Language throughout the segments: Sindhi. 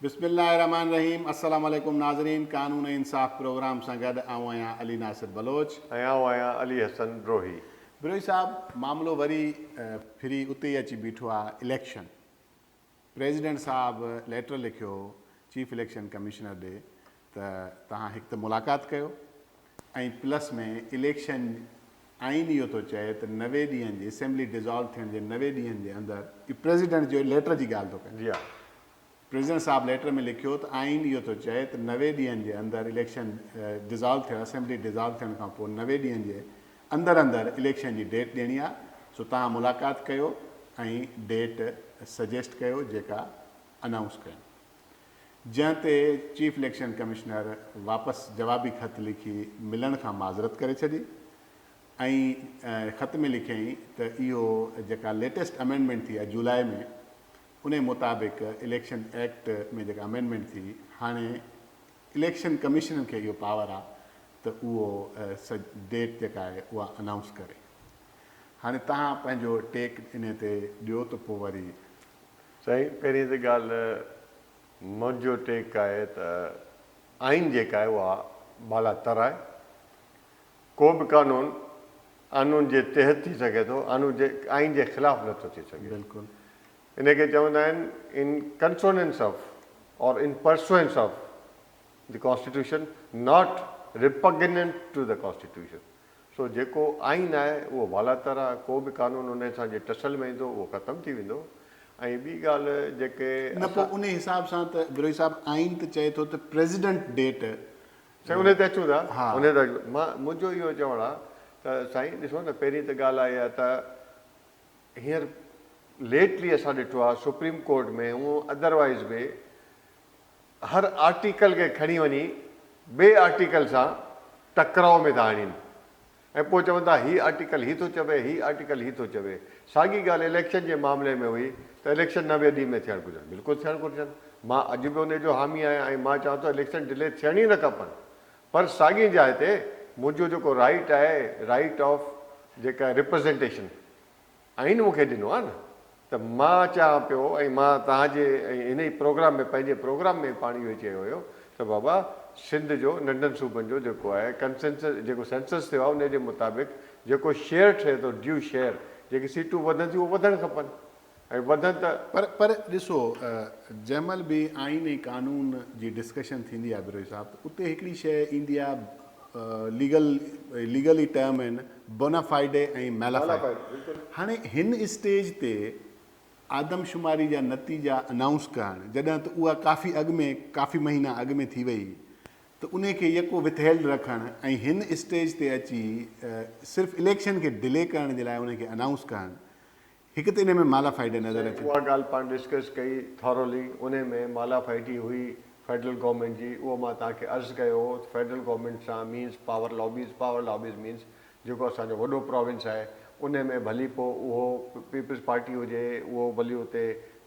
بسم الله الرحمٰن الرحيم السلام عليڪم ناظرين قانون ۽ انصاف پروگرام سان گڏ آئون آهيان علي ناصر بلوچ. ۽ آئون آهيان علي حسن بروهي. بروهي صاحب معاملو وري ڦري اتي ئي اچي بيٺو آهي اليڪشن پريزيڊنٽ صاحب ليٽر لکيو هو چيف اليڪشن ڪمشنر ڏي ته توهان هڪ ته ملاقات ڪيو ۽ پلس ۾ اليڪشن آئين اهو ٿو چئي ته 90 ڏينهن جي اسيمبلي ڊزالو ٿيڻ جي 90 ڏينهن جي اندر اهو پريزيڊنٽ جو ليٽر جي ڳالهه ٿو ڪيان جي ها. پريزيڊنٽ صاحب ليٽر ۾ لکيو ته آئين اهو ٿو چئي ته 90 ڏينهن جي اندر اليڪشن ڊزالو ٿيڻ اسيمبلي ڊزالو ٿيڻ کان پوء 90 ڏينهن جي اندر اندر اليڪشن جي ڊيٽ ڏيڻي آهي سو توهان ملاقات ڪيو ۽ ڊيٽ سجيسٽ ڪيو جيڪا انائونس ڪيون. جنهن تي چيف اليڪشن ڪمشنر واپس جوابي خط لکي ملڻ کان معذرت ڪري ڇڏي ۽ خط ۾ لکيائين ته اهو جيڪا ليٽيسٽ امينڊمينٽ ٿي آهي جولاء ۾ انهي مطابق اليڪشن ايڪٽ ۾ جيڪا امينڊمينٽ ٿي هاڻي اليڪشن ڪميشن کي اهو پاور آهي ته اهو ڊيٽ جيڪا آهي اها انائونس ڪري. هاڻي توهان پنهنجو ٽيڪ انهي تي ڏيو ته پوء وري. سائين پهرين ته ڳالهه منهنجو ٽيڪ آهي ته آئين جيڪا آهي اها بالا تر آهي. ڪو به قانون آنون جي تحت ٿي سگهي ٿو آنون جي آئين جي خلاف نه ٿو ٿي سگهي. بلڪل. ان کي چوندا آهن in consonance of or in pursuance of the constitution not repugnant to the constitution. سو جيڪو آئين آهي اهو بالاتر آهي، ڪو به قانون انهي سان جي ٽسل ۾ ايندو اهو ختم ٿي ويندو ۽ ٻي ڳالهه جيڪي نه پوء انهي حساب سان ته بروهي صاحب آئين ته چئي ٿو ته پريزيڊنٽ ڊيٽ. سائين انهي تي اچون ٿا انهي تي اچون مان منهنجو اهو چوڻ آهي ته سائين ڏسو نه پهرين ته ڳالهه آهي اها ته هينئر ليٽلي اسان ڏٺو آهي سپريم ڪورٽ ۾ هونء ادروائيز به هر آرٽيڪل کي کڻي وڃي ٻئي آرٽيڪل سان ٽڪراء ۾ ٿا آڻين ۽ پوء چون ٿا هي آرٽيڪل هي ٿو چوي هي آرٽيڪل هي ٿو چوي. ساڳي ڳالهه اليڪشن جي معاملي ۾ هئي ته اليڪشن 90 ڏينهن ۾ ٿيڻ گهرجن. بلڪل ٿيڻ گهرجن. مان اڄ به انهي جو حامي آهيان ۽ مان چوان ٿو اليڪشن ڊلي ٿيڻ ئي نه کپن پر ساڳي جاء تي منهنجو جيڪو رائيٽ آهي رائيٽ آف جيڪا ريپرزينٽيشن آئين مون کي ڏنو آهي نه ته مان چاهيان پيو ۽ مان توهان جي ۽ هن ئي پروگرام ۾ پنهنجي پروگرام ۾ پاڻ اهو ئي چيو هيو ته بابا سنڌ جو ننڍن صوبن جو جيڪو آهي ڪنسنسس جيڪو سينسس ٿيو آهي ان جي مطابق جيڪو شيئر ٺهي ٿو ڊيو شيئر جيڪي سيٽون وڌن ٿيون اهي وڌڻ کپن ۽ وڌن ته پر پر ڏسو جنهن مهل به آئين ۽ قانون جي ڊسڪشن ٿيندي آهي بروهي صاحب ته اتي هڪڙي شيء ايندي آهي ليگل ليگلي ٽرم آهن بونافائيڊي ۽ ميلافائيڊ هاڻي هن اسٽيج تي آدمشماري جا نتيجا انائونس ڪرڻ جڏهن ته اها ڪافي اڳ ۾ ڪافي مهينا اڳ ۾ ٿي وئي ته انهي کي يڪو وٿهيلڊ رکڻ ۽ هن اسٽيج تي اچي صرف اليڪشن کي ڊلي ڪرڻ جي لاء انهي کي انائونس ڪرڻ هڪ ته انهي ۾ مالافائيڊي نظر سائين اچي. اها ڳالهه پاڻ ڊسڪس ڪئي ٿارولي انهي ۾ مالافائيڊي هئي فيڊرل گورنمينٽ جي اهو مان توهان کي عرض ڪيو هو ته فيڊرل گورنمينٽ سان means power lobbies power lobbies means جيڪو اسان جو وڏو پراونس آهي انهي ۾ ڀلي پوء اهو پيپلز پارٽي هجي اهو ڀلي اتي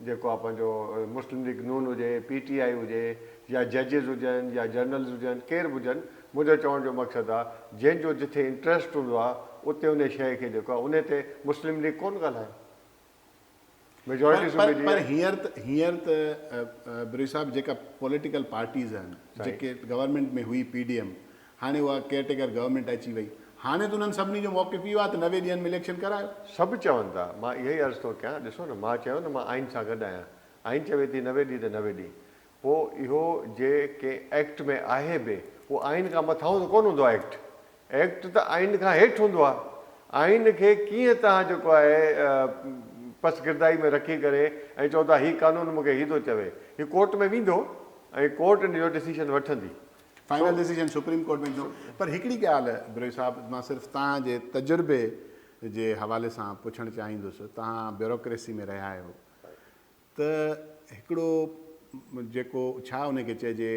جيڪو آهي پنهنجو مسلم ليگ نون هجي پي ٽي آء هجي يا ججز هجن يا جنرلز هجن ڪير به هجن منهنجو چوڻ جو مقصد آ جنهن جو جٿي انٽريسٽ هوندو آ اتي انهي شيء کي جيڪو آ انهي تي مسلم ليگ ڪونه ڳالهائي ميجارٽي پر پر صوبي جي پر آهي. هينئر ته هينئر ته بروهي صاحب جيڪا پوليٽيڪل پارٽيز آهن جيڪي گورنمينٽ ۾ هئي پي ڊي ايم هاڻي اها ڪيئر ٽيڪر گورنمينٽ اچي وئي هاڻي ته انهن سڀني جو موقف اهو آهي ته 90 ڏينهن ۾ اليڪشن ڪرايو. سڀ چون ٿا مان اهو ئي عرض ٿو ڪيان ڏسو نه مان چيو نه مان آئين سان گڏ آهيان آئين چوي ٿي 90 ڏينهن ته 90 ڏينهن پوء اهو جي ڪنهن ايڪٽ ۾ آهي به، اهو آئين کان مٿانهون ته ڪونه هوندو آهي ايڪٽ. ايڪٽ ته آئين کان هيٺ هوندو آهي. آئين کي ڪيئن توهان جيڪو آهي پسگردائي ۾ رکي ڪري ۽ چئو ٿا هي قانون مون کي هي ٿو چوي. هي ڪورٽ ۾ ويندو ۽ ڪورٽ ان جو ڊسيشن وٺندي. فائنل ڊسيشن سپريم ڪورٽ ۾ ايندو. پر هڪڙي ڳالهه بروهي صاحب مان صرف توهان جي تجربي جي حوالي سان پڇڻ چاهيندس، توهان بيوروڪريسي ۾ رهيا آهيو ته هڪڙو جيڪو ڇا ان کي چئجي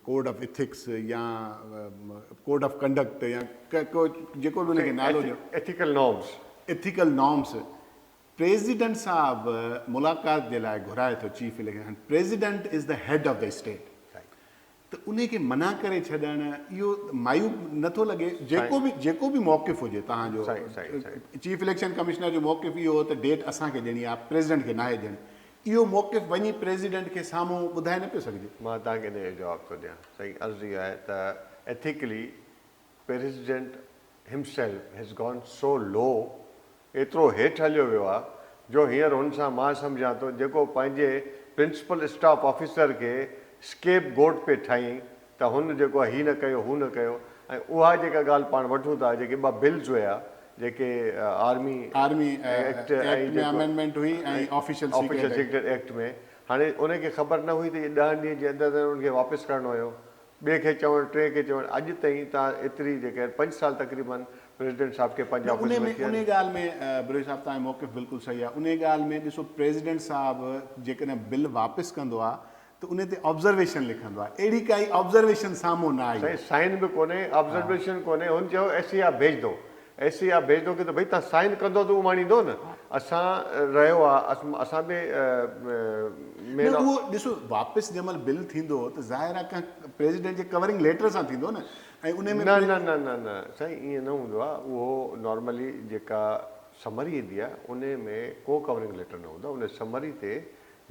ڪوڊ آف ايٿڪس يا ڪوڊ آف ڪنڊڪٽ يا جيڪو به ان کي نالو ڏيو. Ethical norms. Ethical norms president صاحب ملاقات جي لاء گهرائي ٿو chief election president is the head of the state ته انهي کي منع ڪري ڇڏڻ اهو معيوب نه ٿو لڳي جيڪو به جيڪو به موقف هجي توهان جو چيف اليڪشن ڪمشنر جو موقف اهو هو ته ڊيٽ اسان کي ڏيڻي آهي پريزيڊنٽ کي ناهي ڏيڻي اهو موقف وڃي پريزيڊنٽ کي سامهون ٻڌائي نه پيو سگهجي. مان توهان کي ان جو جواب ٿو ڏيان. سائين عرض اهو آهي ته ethically president himself has gone so low ايترو هيٺ هليو ويو آهي جو هينئر هن سان مان سمجهان ٿو جيڪو پنهنجي پرنسپل اسٽاف آفيسر کي اسڪيپ گوٽ پئي ٺاهين ته هن جيڪو آهي هي نه ڪيو هو نه ڪيو ۽ اها جيڪا ڳالهه پاڻ وٺون ٿا جيڪي ٻه بلز هيا جيڪي آرمي آرمي ايڪٽ ۾ امينڊمينٽ هئي ۽ آفيشل سيڪريٽ ايڪٽ ۾ هاڻي ان کي خبر نه هئي ته اهي ڏهن ڏينهن جي اندر اندر ان کي واپس ڪرڻو هيو ٻئي کي چوڻ ٽئين کي چوڻ اڄ تائين تان ايتري جيڪي پنج سال تقريبن پريزيڊنٽ صاحب کي پنهنجي نه آفيس انهي ۾ ۾ ٿيا انهي ڳالهه ۾ بروهي صاحب توهان جو موقف بلڪل صحيح آهي انهي ڳالهه ۾ ڏسو پريزيڊنٽ صاحب جيڪڏهن بل واپس ڪندو آهي ته انهي تي آبزرويشن لکندو آهي اهڙي ڪائي آبزرويشن سامهون نه آئي سائين سائن به ڪونهي آبزرويشن ڪونهي هن چيو ايسي آپ ڀيج دو ايسي آپ ڀيج دو ڪي ته ڀئي تان سائن ڪندو ته اماڻيندو نه اسان رهيو آ اسان به مين نه اهو ڏسو واپس جنهن مهل بل ٿيندو ته ظاهر آ ڪنهن پريزيڊنٽ جي ڪورنگ ليٽر سان ٿيندو نه ۽ انهي ۾ نه نه نه نه نه سائين ائين نه هوندو آ اهو نارملي جيڪا سمري ايندي آ انهي ۾ ڪو ڪورنگ ليٽر نه هوندو آ انهي سمري تي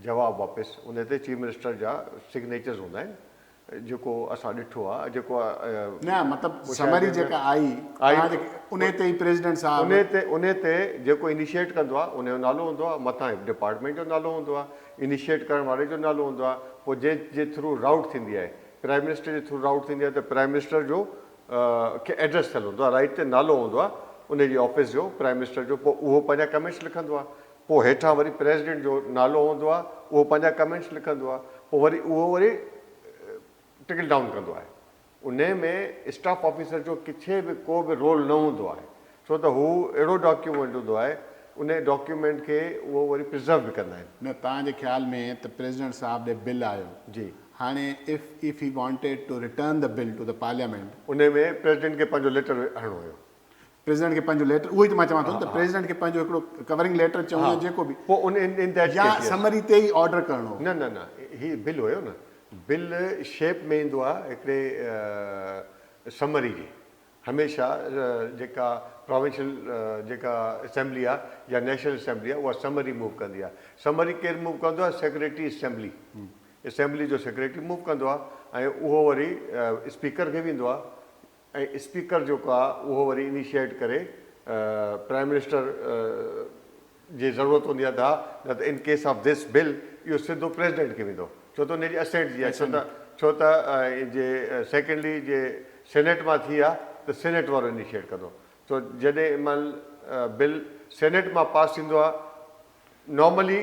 جواب واپس انهي تي چيف منسٽر جا سگنيچرز هوندا آهن جيڪو اسان ڏٺو آ جيڪو نه مطلب سمري جيڪا آئي توهان جي انهي تي ئي پريزيڊنٽ صاحب انهي تي انهي تي جيڪو انيشيٽ ڪندو آ انهي جو نالو هوندو آ مٿان ڊپارٽمينٽ جو نالو هوندو آ انيشيٽ ڪرڻ واري جو نالو هوندو آ پوء جنهن جي ٿرو رائوٽ ٿيندي آهي پرائم منسٽر جي ٿرو رائوٽ ٿيندي آ ته پرائم منسٽر جو کي ايڊريس ٿيل هوندو آ رائيٽ تي نالو هوندو آ انهي جي آفيس جو پرائم منسٽر جو پوء اهو پنهنجا ڪمينٽس لکندو آ پوء هيٺان وري پريزيڊنٽ جو نالو هوندو آهي اهو پنهنجا ڪمينٽس لکندو آهي پوء وري اهو وري ٽرڪل ڊائون ڪندو آهي انهي ۾ اسٽاف آفيسر جو ڪٿي به ڪو به رول نه هوندو آهي ڇو ته هو اهڙو ڊاڪيومينٽ هوندو آهي انهي ڊاڪيومينٽ کي اهو وري پرزرو به ڪندا آهن. نه توهان جي خيال ۾ ته پريزيڊنٽ صاحب ڏي بل آيو جي. هاڻي if if he wanted to return the bill to the parliament. انهي ۾ پريزيڊنٽ کي پنهنجو ليٽر هڻڻو هيو. پريزيڊنٽ کي پنهنجو ليٽر اهو ئي ته مان چوان ٿو نه ته پريزيڊنٽ کي پنهنجو هڪڙو ڪورنگ ليٽر چئون يا جيڪو به پوء ان ان that يا سمري تي ئي آرڊر ڪرڻو نه نه نه هي بل هيو نه بل شيپ ۾ ايندو آهي هڪڙي سمري جي هميشه جيڪا پراونشل جيڪا اسيمبلي آهي يا نيشنل اسيمبلي آهي اها سمري موو ڪندي آهي سمري ڪير موو ڪندو آهي سيڪريٽري اسيمبلي اسيمبلي جو سيڪريٽري موو ڪندو آهي ۽ اهو وري اسپيڪر کي ويندو آهي ۽ اسپيڪر جيڪو آ اهو وري انيشيئيٽ ڪري پرائم منسٽر جي ضرورت هوندي آ ته ها نه ته in case of this bill اهو سڌو پريزيڊنٽ کي ويندو ڇو ته ان جي اسينٽ جي آ ڇو ته ڇو ته جي سيڪنڊلي جي سينيٽ مان ٿي آ ته سينيٽ وارو انيشيئيٽ ڪندو ڇو جڏهن مهل بل سينيٽ مان پاس ٿيندو آ نارملي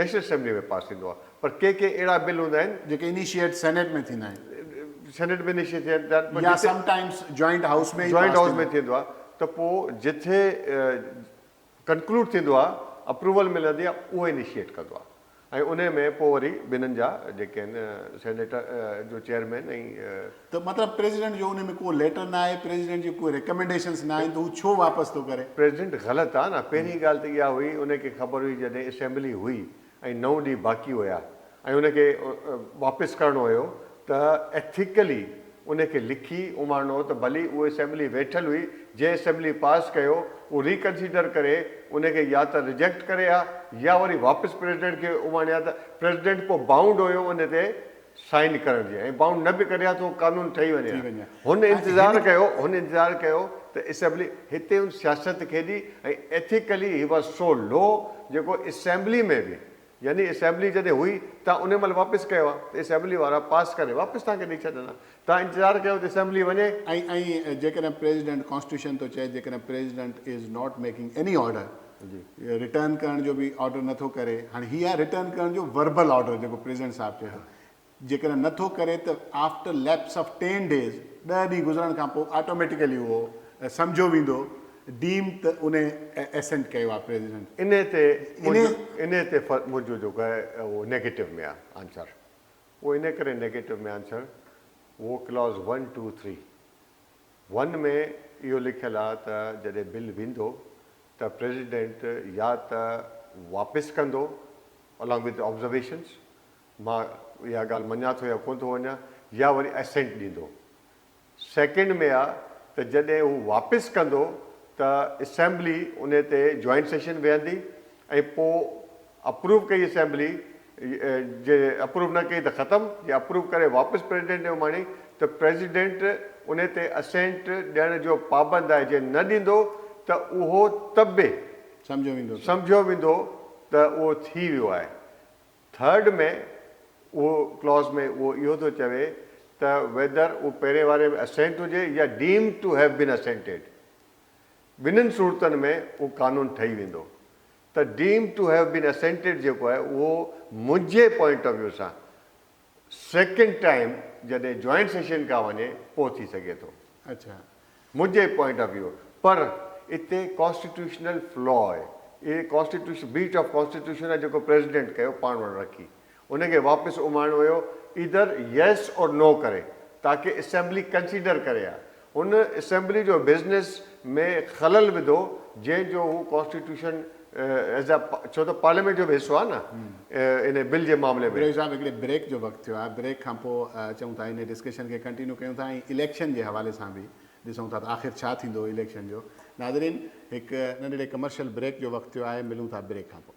نيشنل اسيمبلي ۾ پاس ٿيندو آهي پر ڪي ڪي اهڙا بل هوندا آهن. جيڪي انيشيئيٽ سينيٽ ۾ ٿيندا آهن. سينيٽ ۾ انيشيئيٽ ٿيندا آهن پر يا سم ٽائمز جوائنٽ هائوس ۾ ئي جوائنٽ هائوس ۾ ٿيندو آهي ته پوء جٿي ڪنڪلوڊ ٿيندو آهي اپروول ملندي آهي اهو انيشيئيٽ ڪندو آهي ۽ انهي ۾ پوء وري ٻنهن جا جيڪي آهن سينيٽ جو چيئرمين ۽. ته مطلب پريزيڊنٽ جو انهي ۾ ڪو ليٽر نه آهي، پريزيڊنٽ جون ڪوئي ريڪمينڊيشنس نه آهن ته هو ڇو واپس ٿو ڪري؟ پريزيڊنٽ غلط آ نه، پهرين ڳالهه ته اها هئي ان کي خبر هئي جڏهن اسيمبلي هئي ۽ نو ڏينهن باقي هيا ۽ ان کي واپس ڪرڻو هيو ته ايٿيڪلي ان کي لکي اماڻڻو هو ته ڀلي اهو اسيمبلي ويٺل هئي جنهن اسيمبلي پاس ڪيو اهو ريڪنسيڊر ڪري ان کي يا ته ريجيڪٽ ڪري ها يا وري واپس پريزيڊنٽ کي اماڻي ها ته پريزيڊنٽ پوء بائونڊ هيو ان تي سائن ڪرڻ جي ۽ بائونڊ نه به ڪري ها ته اهو قانون ٺهي وڃي ها. هن انتظار ڪيو هن انتظار ڪيو ته اسيمبلي هتي هن سياست کيڏي ۽ ethically he was so low جيڪو اسيمبلي ۾ به يعني اسيمبلي جڏهن هئي تان انهي مهل واپس ڪيو ها ته اسيمبلي وارا پاس ڪري واپس توهان کي ڏئي ڇڏن ها توهان انتظار ڪيو ته اسيمبلي وڃي. ۽ ۽ جيڪڏهن پريزيڊنٽ ڪانسٽيٽيوشن ٿو چئي جيڪڏهن president is not making any order return ڪرڻ جو به آرڊر نه ٿو ڪري هاڻي هي آهي ريٽرن ڪرڻ جو وربل آرڊر جيڪو پريزيڊنٽ صاحب چئي ٿو جيڪڏهن نه ٿو ڪري ته after lapse of ten days ڏهه ڏينهن گذرڻ کان پوء آٽوميٽيڪلي اهو سمجهيو ويندو ڊيم ته انهي ايسنٽ ڪيو آهي پريزيڊنٽ. انهي تي منهنجو انهي تي منهنجو جيڪو آهي اهو نيگيٽو ۾ آهي آنسر اهو انهي ڪري نيگيٽو ۾ آنسر اهو clause one two three one ۾ اهو لکيل آهي ته جڏهن بل ويندو ته پريزيڊنٽ يا ته واپس ڪندو along with observations مان اها ڳالهه مڃان ٿو يا ڪونه ٿو مڃان يا وري اسينٽ ڏيندو. سيڪنڊ ۾ آ ته جڏهن هو واپس ڪندو ته اسيمبلي انهي تي جوائنٽ سيشن ويهندي ۽ پوء اپروو ڪئي اسيمبلي جي اپروو نه ڪئي ته ختم، جي اپروو ڪري واپس پريزيڊنٽ ڏي اماڻي ته پريزيڊنٽ ان تي اسينٽ ڏيڻ جو پابند آهي جي نه ڏيندو ته اهو ته به سمجهيو ويندو ته. سمجهيو ويندو ته اهو ٿي ويو آهي. ٿرڊ ۾ اهو ڪلاز ۾ اهو اهو ٿو چوي ته ويدر اهو پهرين واري ۾ اسينٽ هجي يا deemed to have been assented ٻنهين صورتن ۾ اهو قانون ٺهي ويندو ته deemed to have been assented جيڪو آهي اهو منهنجي پوائنٽ آف ويو سان سيڪنڊ ٽائيم جڏهن جوائنٽ سيشن کان وڃي پوء ٿي سگهي ٿو. اڇا. منهنجي پوائنٽ آف ويو پر اتي ڪانسٽيٽيوشنل فلا آهي اهي ڪانسٽيٽيوشن بريچ آف ڪانسٽيٽيوشن آهي جيڪو پريزيڊنٽ ڪيو پاڻ وٽ رکي ان کي واپس اماڻيو ويو ايدر يس اور نو ڪري تاڪه اسيمبلي ڪنسيڊر ڪري ها هن اسيمبلي جو بزنس ۾ خلل وڌو جنهن جو هو ڪانسٽيٽيوشن ايز ا ڇو ته پارليامينٽ جو به حصو آهي نه ان بل جي معاملي ۾. بروهي صاحب هڪڙي بريڪ جو وقت ٿيو آهي بريڪ کان پوء اچون ٿا ان ڊسڪشن کي ڪنٽينيو ڪيون ٿا ۽ اليڪشن جي حوالي سان به ڏسون ٿا ته آخر ڇا ٿيندو اليڪشن جو ناظرين هڪ ننڍڙي ڪمرشل بريڪ جو وقت ٿيو آهي ملون ٿا بريڪ کان پوء.